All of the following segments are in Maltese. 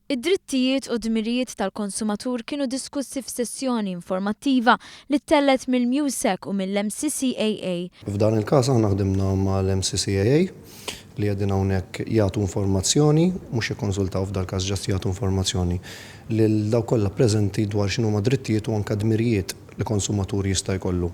Id-drittijiet u d-dmirijiet tal-konsumatur kienu diskussi f'sessjoni informattiva li ttellgħet mill-MEUSAC u mill-MCCAA. F'dan il-każ aħna ħdimna mal-MCCAA li qegħdin hawnhekk jagħtu informazzjoni, mhux jikkonsultaw f'dal-każ just jagħtu informazzjoni lil dawk kollha preżenti dwar x'inhuma drittijiet u anke dmirijiet li konsumatur jista' jkollu.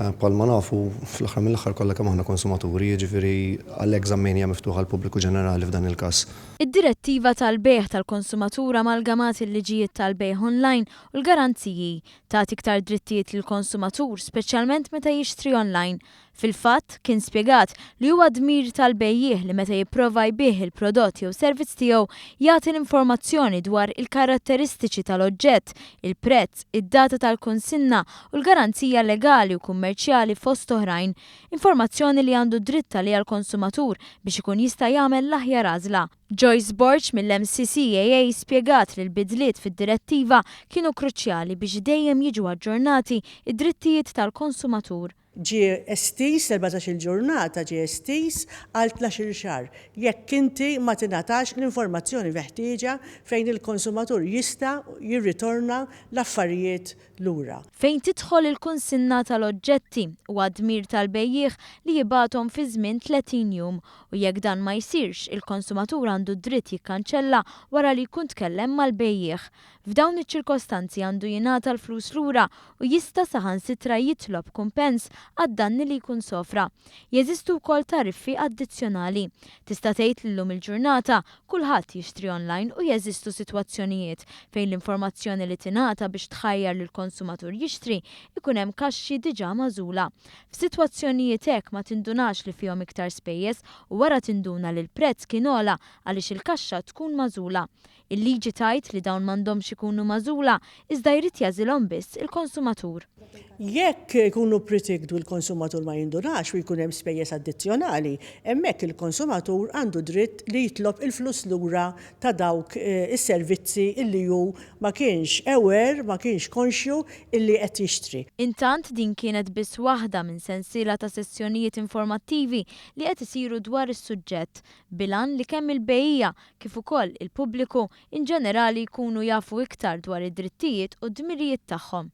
Bħalma nafu, fl-aħħar mill-aħħar kollha kemm aħna konsumaturi, jiġifieri għalhekk żammejniha miftuħa għall-pubbliku ġenerali f'dan il-każ. Id-Direttiva tal-Bejgħ tal-Konsumatur amalgamat il-liġijiet tal-bejgħ online u l-garanziji. Tagħti iktar drittijiet lill-konsumatur, speċjalment meta jixtri online. Fil-fatt, kien spjegat li huwa dmir tal-bejjiegħ li meta jipprova jbigħ il-prodott jew servizz tiegħu jagħti l-informazzjoni dwar il-karatteristiċi tal-oġġett, il-prezz, id-data tal-kunsinna u l-garanzija legali u kummerċjali fost oħrajn. Informazzjoni li għandu dritt għaliha l-konsumatur biex ikun jista' jagħmel l-aħjar għażla. Joyce Borg mill-MCCAA spjegat li l-bidliet fid-direttiva kienu kruċjali biex dejjem jiġu aġġornati d-drittijiet tal-konsumatur. Ġie estiż, l-erbatax-il ġurnata ġie estiż għal tnax-il xahar jekk inti ma tingħatax l-informazzjoni meħtieġa fejn il-konsumatur jista' jirritorna l-affarijiet lura. Fejn tidħol il-kunsinna tal-oġġetti, huwa dmir tal-bejjiegħ li jibgħathom fi żmien 30 jum u jekk dan ma jsirx, il-konsumatur għandu d-dritt jikkanċella wara li jkun tkellem mal-bejjiegħ. F'dawn iċ-ċirkostanzi għandu jingħata l-flus lura u jista' saħansitra jitlob kumpens għad-danni li jkun sofra. Jeżistu wkoll tariffi addizzjonali. Tista' tgħid li llum il-ġurnata Kulħadd jixtri online u jeżistu sitwazzjonijiet fejn l-informazzjoni li tingħata biex tħajjar lill-konsumatur jixtri ikun hemm kaxxi diġà magħżula. F'sitwazzjonijiet hekk ma tindunax li fihom iktar spejjeż u wara tinduna li l-prezz kien ogħla għaliex il-kaxxa tkun magħżula. Il-liġi tgħid li dawn m'għandhomx ikunu magħżula iżda jrid jagħżilhom biss il-konsumatur. Jekk ikunu pre-ticked u l-konsumatur ma jindunax u jkun hemm spejjeż addizzjonali, hemmhekk il-konsumatur għandu dritt li jitlob il-flus lura ta' dawk is-servizzi illi hu ma kienx aware, ma kienx konxju illi qed jixtri. Intant din kienet biss waħda minn sensiela ta' sessjonijiet informattivi li qed isiru dwar is-suġġett, bil-għan li kemm il-bejjiegħa kif ukoll il-pubbliku inġenerali jkunu jafu iktar dwar id-drittijiet u d-dmirijiet tagħhom.